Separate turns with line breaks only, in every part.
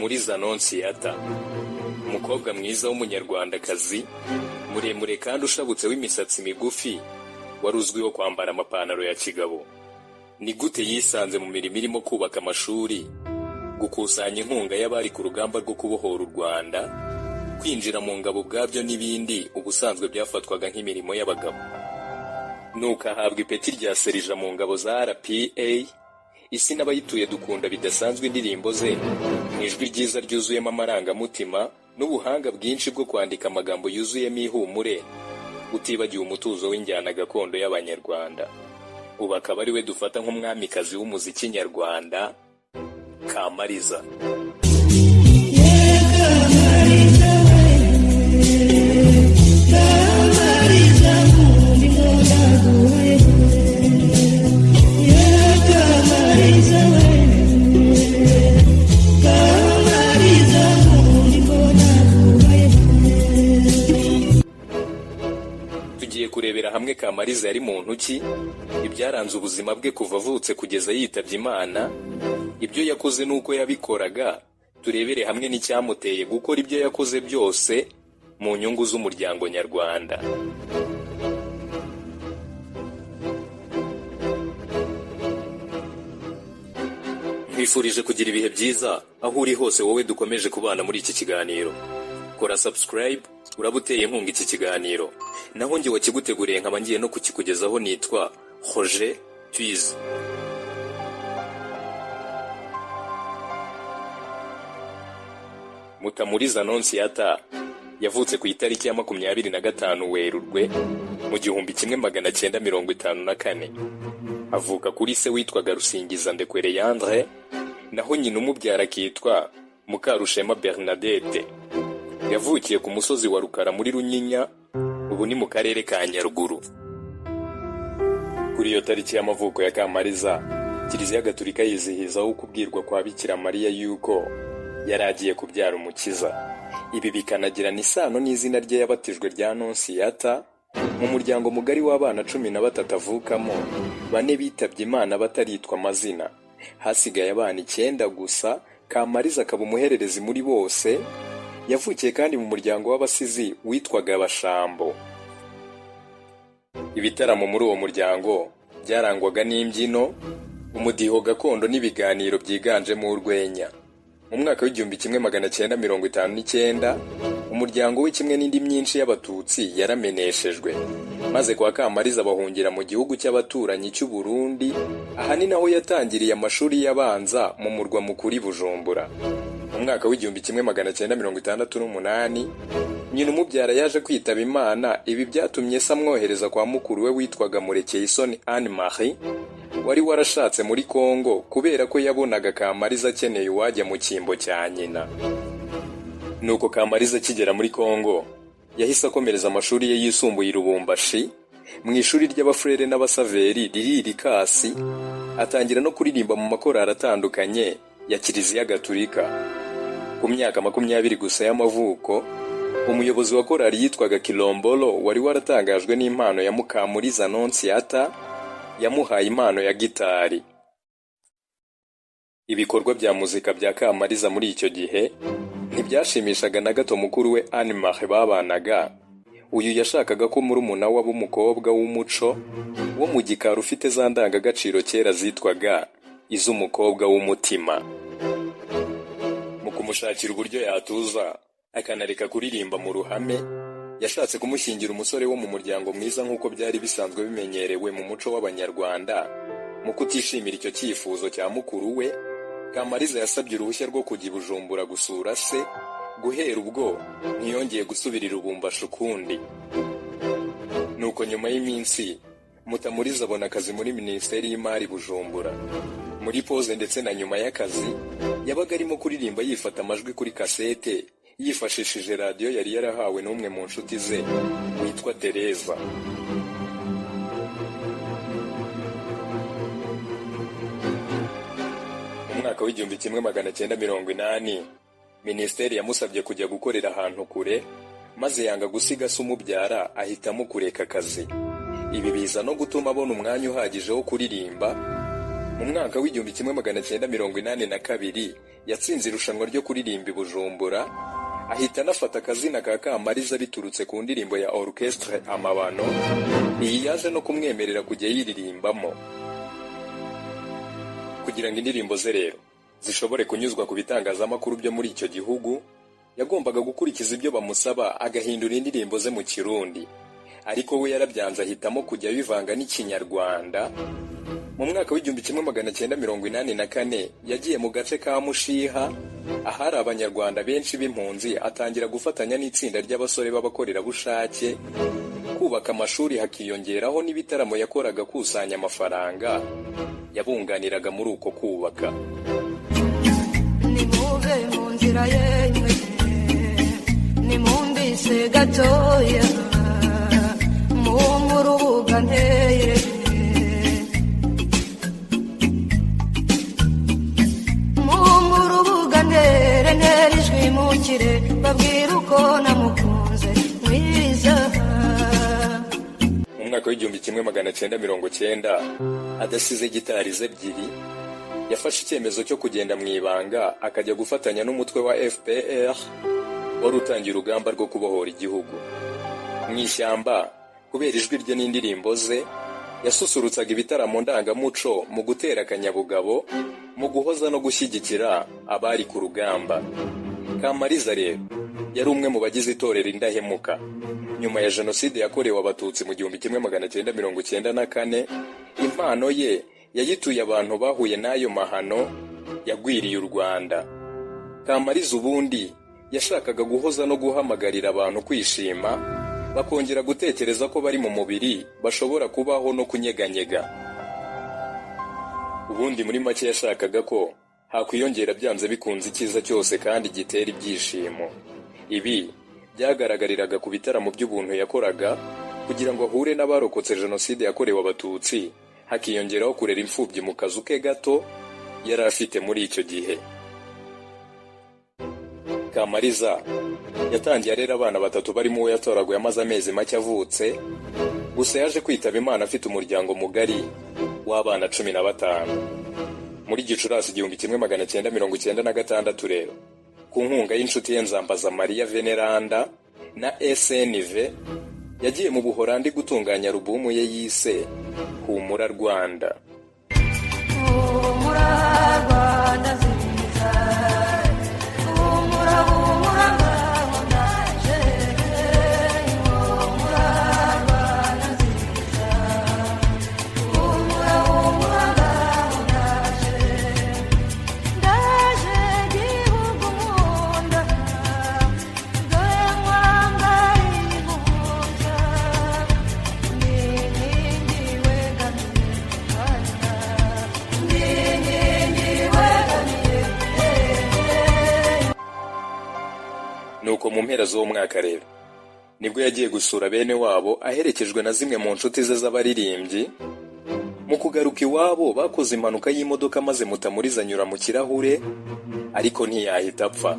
Mutamuriza Annonciata, umukobwa mwiza w'umunyarwandakazi, muremure kandi ushabutse, w'imisatsi migufi, wari uzwiho kwambara amapantaro ya kigabo. Ni gute yisanze mu mirimo irimo kubaka amashuri, gukusanya inkunga y'abari ku rugamba rwo kubohora u Rwanda, kwinjira mu ngabo ubwabyo n'ibindi ubusanzwe byafatwaga nk'imirimo y'abagabo, nuko ahabwa ipeti rya serija mu ngabo za RPA? Isi n'abayituye dukunda bidasanzwe indirimbo ze, mu ijwi ryiza ryuzuyemo amarangamutima n'ubuhanga bwinshi bwo kwandika amagambo yuzuyemo ihumure, utibagiwe umutuzo w'injyana gakondo y'Abanyarwanda. Ubu akaba ari we dufata nk'umwamikazi w'umuziki nyarwanda, Kamariza.
Kamariza, nkunda ndaguhaye. Kamariza we, Kamariza, nkunda ndaguhaye.
Tugiye kurebera hamwe Kamariza yari muntu ki, ibyaranze ubuzima bwe kuva avutse kugeza yitabye Imana, ibyo yakoze n'uko yabikoraga, turebere hamwe n'icyamuteye gukora ibyo yakoze byose mu nyungu z'umuryango nyarwanda. Nkwifurije kugira ibihe byiza aho uri hose, wowe dukomeje kubana muri iki kiganiro. Kora subscribe, uraba uteye inkunga iki kiganiro. Naho njye wakiguteguriye nkaba ngiye no kukikugezaho nitwa Roger Twize. Mutamuriza Annonciata yavutse ku itariki ya 25 Werurwe mu 1954. Avuka kuri se witwaga Rusingiza Ndekwe Leandre, naho nyina umubyara akitwa Mukarushema Bernadette. Yavukiye ku musozi wa Rukara muri Runyinya, ubu ni mu karere ka Nyaruguru. Kuri iyo tariki y'amavuko ya Kamariza, Kiliziya Gatulika yizihizaho ukubwirwa kwa Bikira Mariya yuko yari agiye kubyara Umukiza. Ibi bikanagirana isano n'izina rye yabatijwe rya Annonciata. Mu muryango mugari w'abana 13 avukamo, bane bitabye Imana bataritwa amazina. Hasigaye abana icyenda gusa, Kamariza akaba umuhererezi muri bose. Yavukiye kandi mu muryango w'abasizi witwaga Abashambo. Ibitaramo muri uwo muryango byarangwaga n'imbyino, umudiho gakondo n'ibiganiro byiganjemo urwenya. Mu mwaka wa 1959, umuryango we kimwe n'indi myinshi y'Abatutsi yarameneshejwe, maze kwa Kamariza bahungira mu gihugu cy'abaturanyi cy'u Burundi. Aha ni naho yatangiriye amashuri y'abanza mu murwa mukuru i Bujumbura. Mu mwaka wa 1968, nyina umubyara yaje kwitaba Imana. Ibi byatumye se amwohereza kwa mukuru we witwaga Murekeyisoni Anne Marie, wari warashatse muri Congo, kubera ko yabonaga Kamariza akeneye uwajya mu cyimbo cya nyina. Nuko Kamariza akigera muri Congo, yahise akomereza amashuri ye yisumbuye i Lubumbashi mu ishuri ry'abafurere n'abasaveri riri i Likasi, atangira no kuririmba mu makorali atandukanye ya Kiliziya Gatulika. Ku myaka 20 gusa y'amavuko, umuyobozi wa korali yitwaga Kilombolo, wari waratangajwe n'impano ya Mukamuriza Annonciata, yamuhaye impano ya gitari. Ibikorwa bya muzika bya Kamariza muri icyo gihe ntibyashimishaga na gato mukuru we Anne Marie babanaga. Uyu yashakaga ko murumuna we aba umukobwa w'umuco wo mu gikari, ufite za ndangagaciro kera zitwaga iz'umukobwa w'umutima. Mu kumushakira uburyo yatuza akanareka kuririmba mu ruhame, yashatse kumushyingira umusore wo mu muryango mwiza, nk'uko byari bisanzwe bimenyerewe mu muco w'Abanyarwanda. Mu kutishimira icyo cyifuzo cya mukuru we, Kamariza yasabye uruhushya rwo kujya i Bujumbura gusura se. Guhera ubwo ntiyongeye gusubira i Lubumbashi ukundi. Nuko nyuma y'iminsi, Mutamuriza abona akazi muri Minisiteri y'Imari Bujumbura. Muri pause ndetse na nyuma y'akazi, yabaga arimo kuririmba yifata amajwi kuri kasete yifashishije radiyo yari yarahawe n'umwe mu nshuti ze witwa Tereza. Mu mwaka wa 1980, minisiteri yamusabye kujya gukorera ahantu kure, maze yanga gusiga se umubyara, ahitamo kureka akazi. Ibi biza no gutuma abona umwanya uhagije wo kuririmba. Mu mwaka wa 1982 Yatsinze irushanwa ryo kuririmba i Bujumbura, ahita anafata akazina ka Kamariza biturutse ku ndirimbo ya Orchestre Amabano. Iyi yaje no kumwemerera kujya yiririmbamo. Kugira ngo indirimbo ze rero zishobore kunyuzwa ku bitangazamakuru byo muri icyo gihugu, yagombaga gukurikiza ibyo bamusaba, agahindura indirimbo ze mu Kirundi, ariko we yarabyanze, ahitamo kujya abivanga n'Ikinyarwanda. Mu mwaka w'1984 yagiye mu gace ka Mushiha, ahari Abanyarwanda benshi b'impunzi, atangira gufatanya n'itsinda ry'abasore b'abakorerabushake kubaka amashuri, hakiyongeraho n'ibitaramo yakoraga akusanya amafaranga yabunganiraga muri uko kubaka.
Nimuve mu nzira yemwe, nimumbise gatoya mu rubuga nteye. Mu rubuga ntere, ntere ijwi mukire, babwira uko namukunze mwiza.
Mu mwaka w'1990, adasize gitari ze ebyiri, yafashe icyemezo cyo kugenda mu ibanga, akajya gufatanya n'umutwe wa FPR wari utangiye urugamba rwo kubohora igihugu. Mu ishyamba, kubera ijwi rye n'indirimbo ze, yasusurutsaga ibitaramo ndangamuco mu gutera akanyabugabo, mu guhoza no gushyigikira abari ku rugamba. Kamariza rero yari umwe mu bagize itorero Indahemuka. Nyuma ya Jenoside yakorewe Abatutsi mu 1994, impano ye yayituye abantu bahuye n'ayo mahano yagwiriye u Rwanda. Kamariza ubundi yashakaga guhoza no guhamagarira abantu kwishima, bakongera gutekereza ko bari mu mubiri, bashobora kubaho no kunyeganyega. Ubundi muri make yashakaga ko hakwiyongera byanze bikunze icyiza cyose kandi gitera ibyishimo. Ibi byagaragariraga ku bitaramo by'ubuntu yakoraga kugira ngo ahure n'abarokotse Jenoside yakorewe Abatutsi, hakiyongeraho kurera imfubyi mu kazu ke gato yari afite muri icyo gihe. Kamariza yatangiye arera abana batatu, barimo uwo yatoraguye amaze amezi make avutse. Gusa yaje kwitaba Imana afite umuryango mugari w'abana 15. Muri Gicurasi 1996 rero, ku nkunga y'inshuti ye Nzambaza Mariya Veneranda na SNV, yagiye mu Buholandi gutunganya alubumu ye yise Humura Rwanda.
Humura Rwanda nziza, humura, humura, ngaho ndaje. Humura Rwanda nziza, humura, humura, ngaho ndaje. Ndaje gihugu nkunda, dore nkwambariye impuza, ni inkingi wegamiye Rwanda, ni inkingi wegamiye.
Nuko mu mpera z'uwo mwaka rero nibwo yagiye gusura bene wabo, aherekejwe na zimwe mu nshuti ze z'abaririmbyi. Mu kugaruka iwabo bakoze impanuka y'imodoka, maze Mutamuriza anyura mu kirahure, ariko ntiyahita apfa.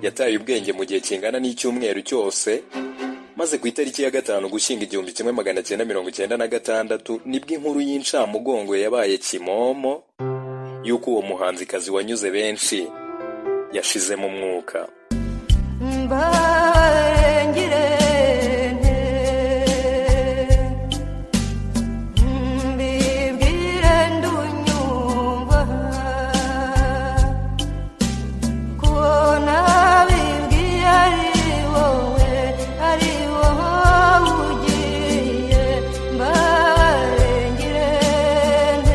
Yataye ubwenge mu gihe kingana n'icyumweru cyose, maze ku itariki ya 5 Ugushyingo 1996 nibwo inkuru y'incamugongo yabaye kimomo y'uko uwo muhanzikazi wanyuze benshi yashizemo umwuka.
Mbangirente, mbibwire ndunyumva, kubona bibwiye ari wowe, ari wowe ugiye. Mbangirente,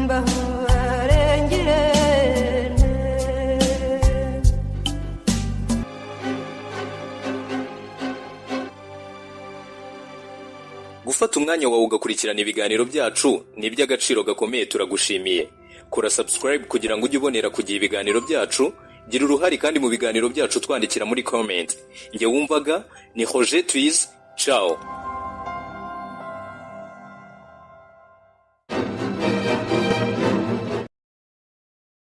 mbarengirente.
Gufata umwanya wawe ugakurikirana ibiganiro byacu ni iby'agaciro gakomeye, turagushimiye. Kora subscribe kugira ngo ujye ubonera ku gihe ibiganiro byacu. Gira uruhare kandi mu biganiro byacu, twandikira muri comment. Njye wumvaga ni Roger Twiz. Ciao.